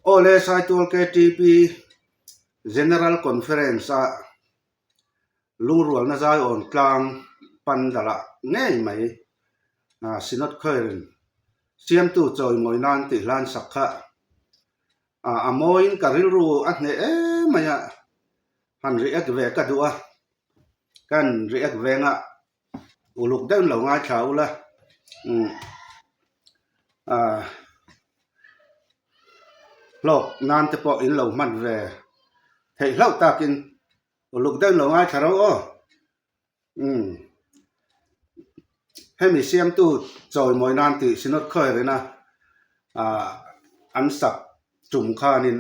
Awle Saitual KTP General Conference a lungrualna zaiawn tlang pandalah ngei mai Synod Choir-in siamtu chawimawi nan tih hlan sak kha a mawiin ka rilru a hneh em mai a, han react ve ka duh a, kan react vengah uluk deuhin lo ngaithla ula umm ah hlawk nan te pawh in lo hman ve theih hlauh takin uluk deuhin lo ngaithla ro aw umm hemi siamtu chawimawi nan tih Synod Choir ina ah an sak tum khanin.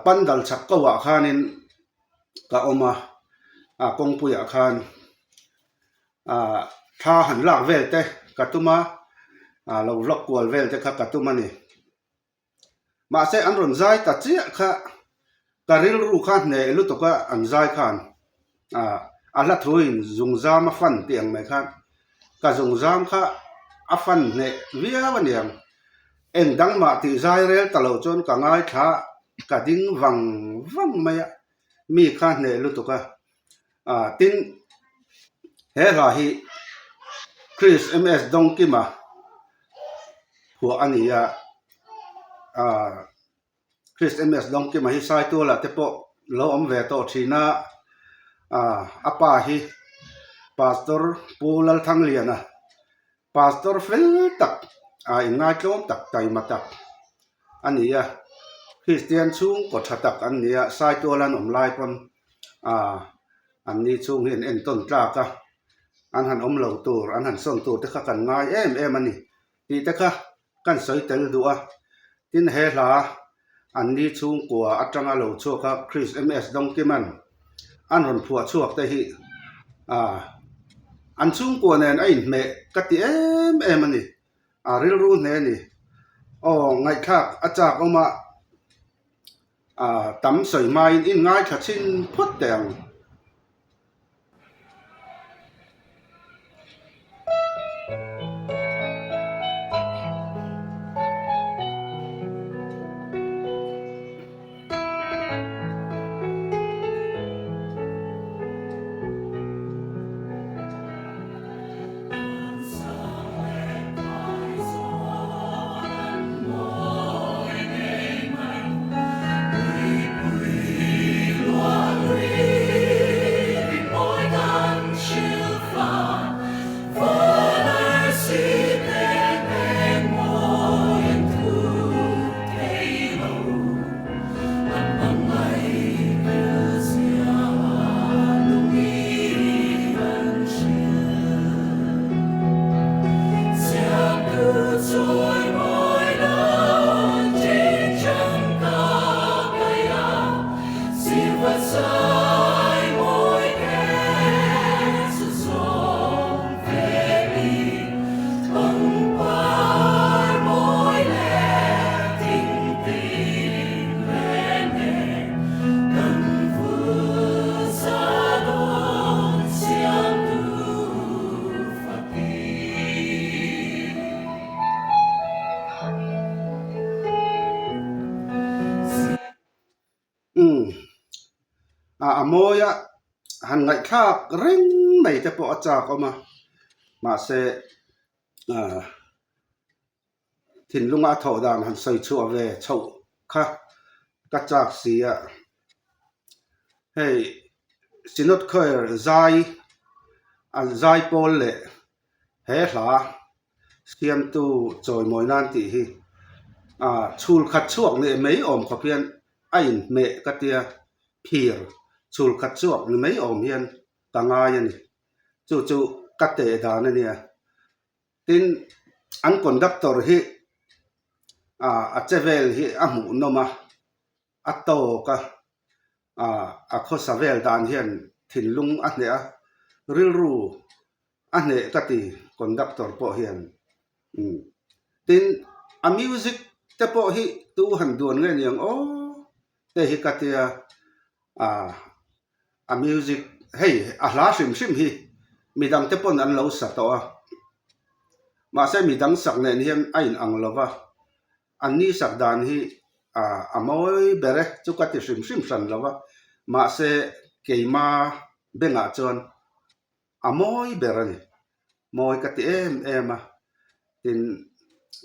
Pandal chhak ko ah khanin ka awm a, a kawngpuiah khan ah thla han lak vel te ka tum a, ah lo vlog kual vel te kha ka tum a ni. Mahse an rawn zai ta chiah kha ka rilru kha hneh lutuk a an zai khan ah a hla thuin zungzam a fan tih ang mai khan ka zungzam kha a fan hneh viau a niang. Eng dang mah tih zai rel ta lo chuan ka ngaithla ka ding vang vang mai a, mi kha hneh lutuk a. Ah tin, he hla hi Chris MS Dawngkima phuah a ni a, ah Chris MS Dawngkima hi Saituala te pawh lo awm ve tawh thin a, ah a pa hi Pastor Pu Lalthangliana Pastor fel tak, a inngaitlawm tak, taima tak a ni a, Kristian chhungkaw tha tak an ni a, Saitual an awm lai pawn ah an ni chhung hi an entawn tlak a, an han awm lo tur, an han sawn tur te kha kan ngai em em a ni tih te kha Kan sawi tel duh a, tin he hla an ni chhungkua atanga lo chhuak a Chris MS Dawngkiman an rawn phuah chhuak te hi ah an chhungkua nen a inhmeh ka ti em em a ni, a rilru hne a ni. Aw ngaihthlak a chak awm a, ah tam sawi hmain in ngaithla chhin phawt teh ang. Umm a mawi a han ngaihthlak reng mai te pawh a chak awm a mahse ah thinlunga a thawh dan han sawi chhuah ve chhoh kha ka chak si a hei Synod Choir zai an zai pawl leh he hla siamtu chawimawi nan tih hi ah chhul khat chhuak ni mai awm khawp hian a inhmeh ka tia phir chhul khat chhuak ni mai awm hian ka ngai a ni chu chu ka teh dan a nia tin an conductor hi ah a che vel hi a hmuhnawm a. A tawk a, a khawsa vel dan hian thinlung a hneh a, rilru a hneh ka ti conductor pawh hian. Tin, a music te pawh hi tu han duan nge niang aw te hi ka tia, a music hei a hla hrim hrim hi midang te pawn an lo sa tawh a, mahse midang sak nen hian a inang lo va. An ni sak dan hi a mawi ber e chu ka ti hrim hrim hran lo va, mahse keima bengah chuan a mawi ber a ni. Mawi ka ti em em a, tin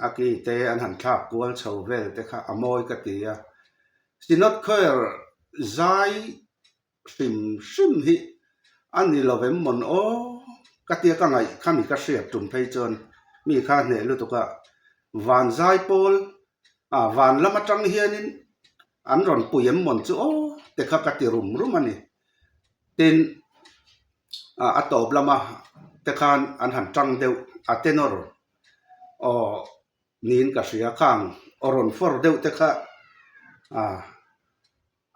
a ki te an han thlak kual chho vel te kha a mawi ka ti a. Synod Choir zai hrim hrim hi a ni lo em mawn aw ka tia ka ngaih kha mi ka hriat tum phei chuan mi kha hneh lutuk a, van zai pawl ah van lam atang hianin an rawn pui em mawn chu aw te kha ka ti rum rum a ni. Tin ah a tawp lama te khan an han tang deuh a tenor aw niin ka hria khang aw rawn fawr deuh te kha ah.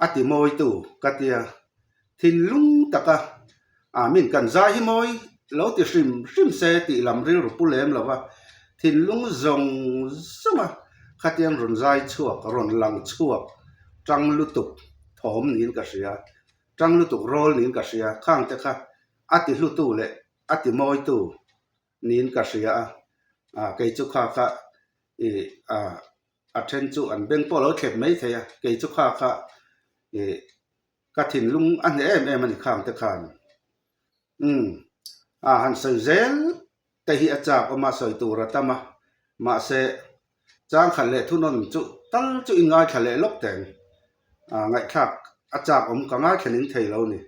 A ti mawitu ka tia. Thinlung taka Amin kan zai hi mawi lo ti hrim hrim se tih lam rilru pu lem lova thinlung zawng zawnga khatiang rawn zai chhuak, rawn lang chhuak tang lutuk thawm niin ka hria, tang lutuk rawl niin ka hria, khang te kha a ti hlutu leh a ti mawitu niin ka hria a, ah kei chu kha kha ih ah a then chu an beng pawh a lo thlep mai thei a, kei chu kha kha ih ka thinlung a hneh em em a ni khang te khan. Umm ah han sawi zel te hi a chak awm a sawi tur a tam a, mahse changkhat leh thunawn chu tal chu i ngaithla leh lawk teng ah ngaihthlak a chak awm ka ngaithla ning thei lo ni.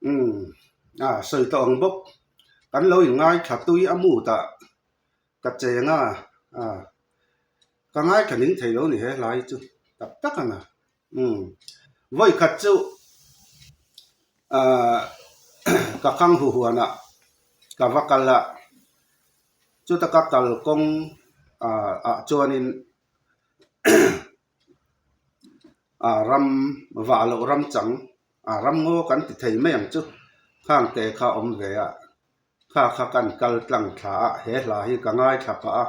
Umm a sawi tawh ang bawk kan lo inngaithla tui a mood ah ka cheng a a ka ngaithla ning thei lo ni he hlai chu tak tak ang a umm vawi khat chu ahh ka khang hu huan ah ka va kal a chuta ka kalkawng ah ah chuanin ah ram vah loh ram chang ah ram ngaw kan ti thei mai ang chu khang te kha awm ve a kha kha kan kal tlang thla a he hla hi ka ngaithla pah a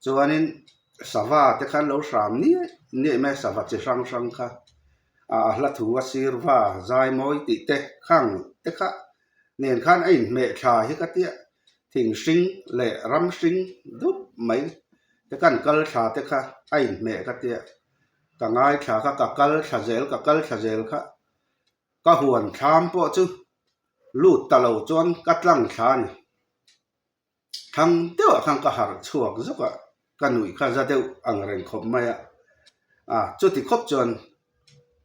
chuanin sava te khan lo hram niaih niaih mai a sava chi hrang hrang kha ah a hla thu a sir va zai mawi tih te khang te kha nen khan a inhmeh thla hi ka tia thing hring leh ram hring dup mai te kan kal thla te kha a inhmeh ka tia ka ngaithla kha ka kal thla zel ka kal thla zel kha ka huan thlam pawh chu lut ta lo chuan ka tlang thla a ni. Thlang deuhah khan ka harh chhuak zuk a, ka nuih kha za deuh ang reng khawp mai a, a chuti khawp chuan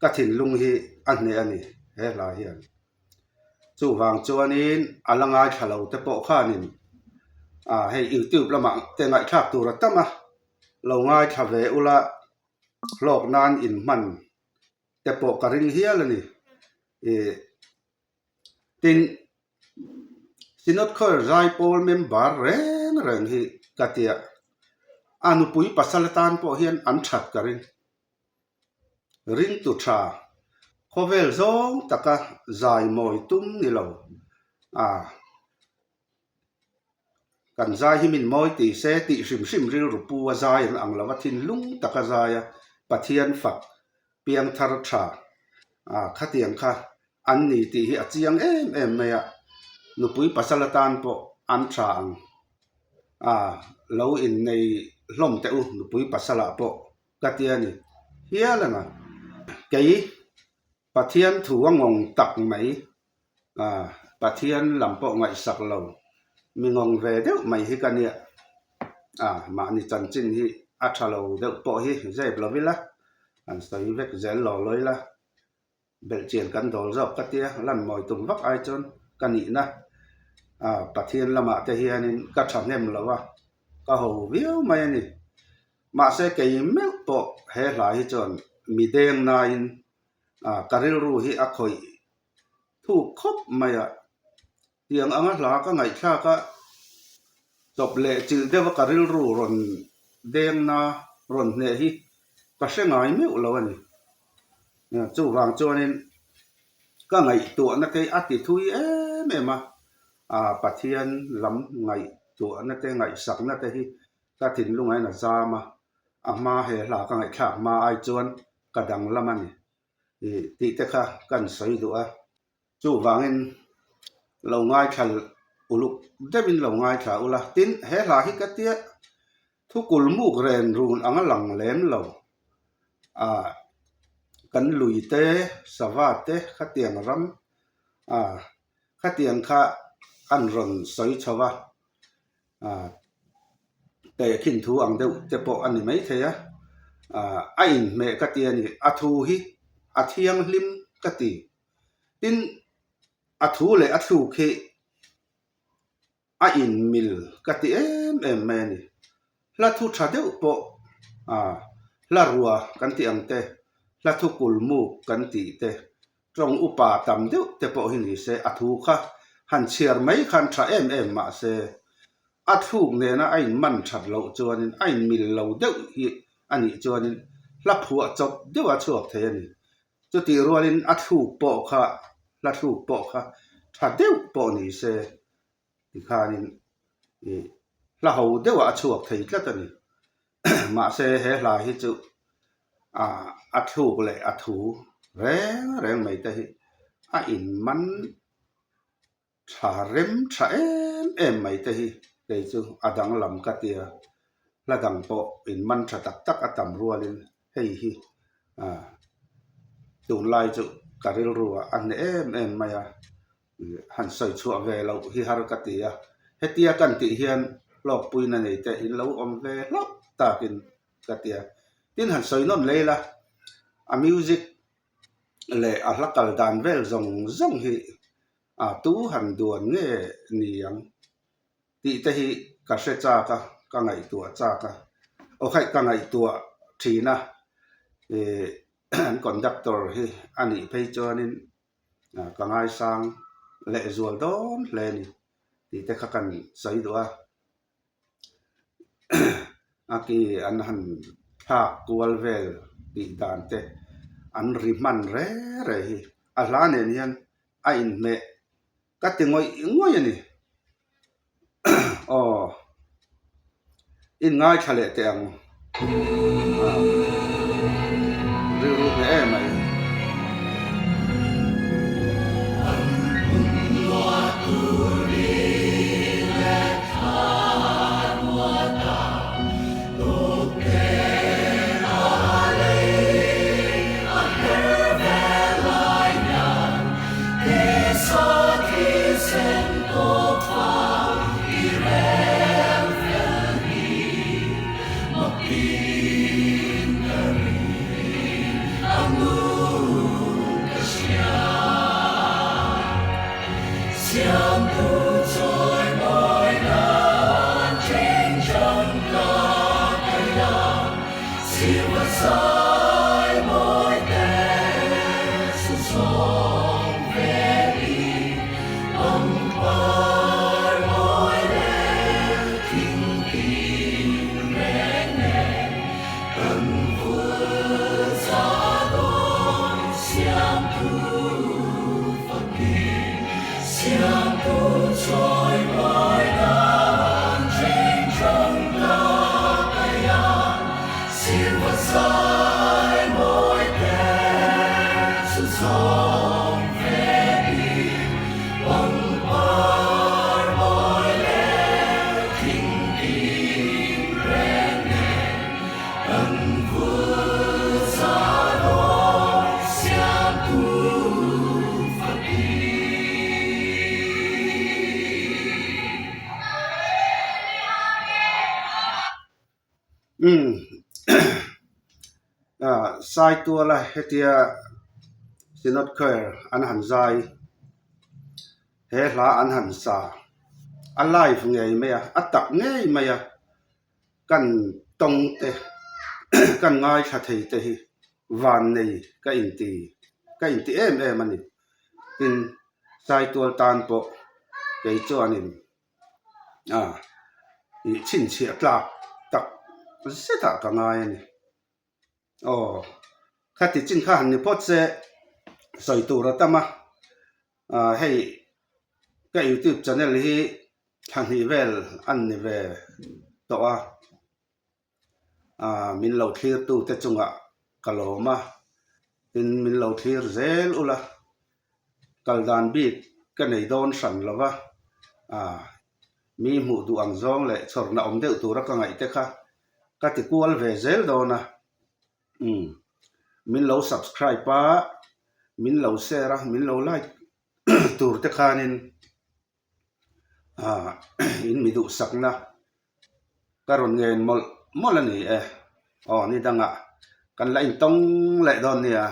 ka thinlung hi a hneh a ni he hla hian. Chuvang chuanin a la ngaithla lo te pawh khanin a hei youtube lamah te ngaihthlak tur a tam a, lo ngaithla ve ula hlawk nan inhman te pawh ka ring hial a ni. Ih tin Synod Choir Zaipawl member reng reng hi ka tia a nupui pasal atan pawh hian an that ka ring. Ringtu tha khawvel zawng taka zai mawi tum ni lo a. Kan zai hi min mawi ti se tih hrim hrim rilru pu a zai an ang lo a, thinlung taka zai a Pathian fak piang thar tha a khatiang kha an ni tih hi a chiang em em mai a, nupui pasal atan pawh an tha ang. A lo innei hlawm teh u nupui pasalah pawh ka ti a ni hial ang a. Kei Pathian thu a ngawng tak mai, a Pathian lam pawh ngaihsak lo, mi ngawng ve deuh mai hi ka nia. A mahni chanchin hi a tha lo deuh pawh hi zep lo ila, han sawi vek zel lo lawi la. Belhchian kan dawl zawk ka tia, lan mawi tum vak ai chuan ka nihna a Pathian lamah te hianin ka thahnem lo a, ka ho viau mai a ni. Mahse kei meuh pawh he hla hi chuan mi deng nain a ka rilru hi a khawih thuk khawp mai a. Tiang anga hla ka ngaihthlak a, chawp leh chilh deuh a ka rilru rawn dengna rawn hneh hi ka hre ngai meuh lo a ni. Chuvang chuanin ka ngaihtuahna te a ti thui em em a, Pathian lam ngaihtuahna te ngaihsakna te hi ka thinlungah hian a zam a, a hma he hla ka ngaihthlak hma ai chuan ka danglam a ni tih te kha kan sawi duh a. Chuvangin lo ngaithla uluk deuhin lo ngaithla ula. Tin, he hla hi ka tia thu kulmuk ren run anga lang lem lo. Ah, kan lui te, sava te khatiang ram ah khatiang kha an rawn sawi chho a. Ah, tehkhin thu ang deuh te pawh a ni maithei a. Ah, a inhmeh ka ti a ni. A thu hi a thianghlim ka ti. Tin, a thu leh a thluk hi a inmil ka ti em em mai a ni. Hla thu tha deuh pawh ah hla rua kan tih ang te, hla thu kulmuk kan tih te, tawng upa tam deuh te pawh hi ni se a thu kha han chhiar mai khan tha em em mah se a thluk nena a inman that loh chuanin a inmil lo deuh hi a nih chuanin hla phuah chawp deuh a chhuak thei a ni. Chutih rualin a thluk pawh kha, hla thluk pawh kha tha deuh pawh ni se tikhanin ih hla ho deuhah a chhuak thei tlat a ni. Mahse he hla hi chu ah a thluk leh a thu reng reng mai te hi a inman Tha rem tha em em mai te hi kei chu a danglam ka tia, hla dang pawh in man tha tak tak a tam rualin hei hi ah tunlai chu ka rilru ah a hneh em em mai a, han sawi chhuah ve loh hi har ka ti a, hetia kan tih hian hlawkpuina nei te in lo awm ve hlauh takin ka tia, tin han sawi nawn lei la a music leh a hla kal dan vel zawng zawng hi a tu han duan nge ni ang tih te hi ka hre chak a, ka ngaihtuah chak a, aw khaih ka ngaihtuah thin a, ih an conductor hi a nih phei chuanin ka ngaisang leh zual dawn hle a ni tih te kha kan sawi duh a. A ki an han thlak kual vel tih dan te an ri hman re re hi a hla nen hian a inhmeh ka ti ngawih ngawih a ni aw in ngaithla leh teh ang. Rilru hle em mai. Umm ah Saituala hetia Synod Choir an han zai he hla an han sa a live ngei mai a a tak ngei mai a kan tawng te kan ngaithla thei te hi van nei ka inti ka inti em em a ni tin Saitual tan pawh kei chuanin ah ih chhinchhiah tlak tak zetah ka ngai a ni. Aw khati chin kha han ni phawt se sawi tur a tam a ah hei ka youtube channel hi thla hnih vel a ni ve tawh a ah min lo thlir tu te chungah ka lawm a tin min lo thlir zel ula kal dan bik ka nei dawn hran lo va ah mi hmuh duh ang zawng leh chhawrna awm deuh tura ka ngaih te kha ka ti kual ve zel dawn a umm min lo subscribe a min lo share a min lo like tur te khanin ah in mi duhsakna ka rawn ngen mawlh mawlh a ni e aw ni dangah kan la intawng leh dawn nia.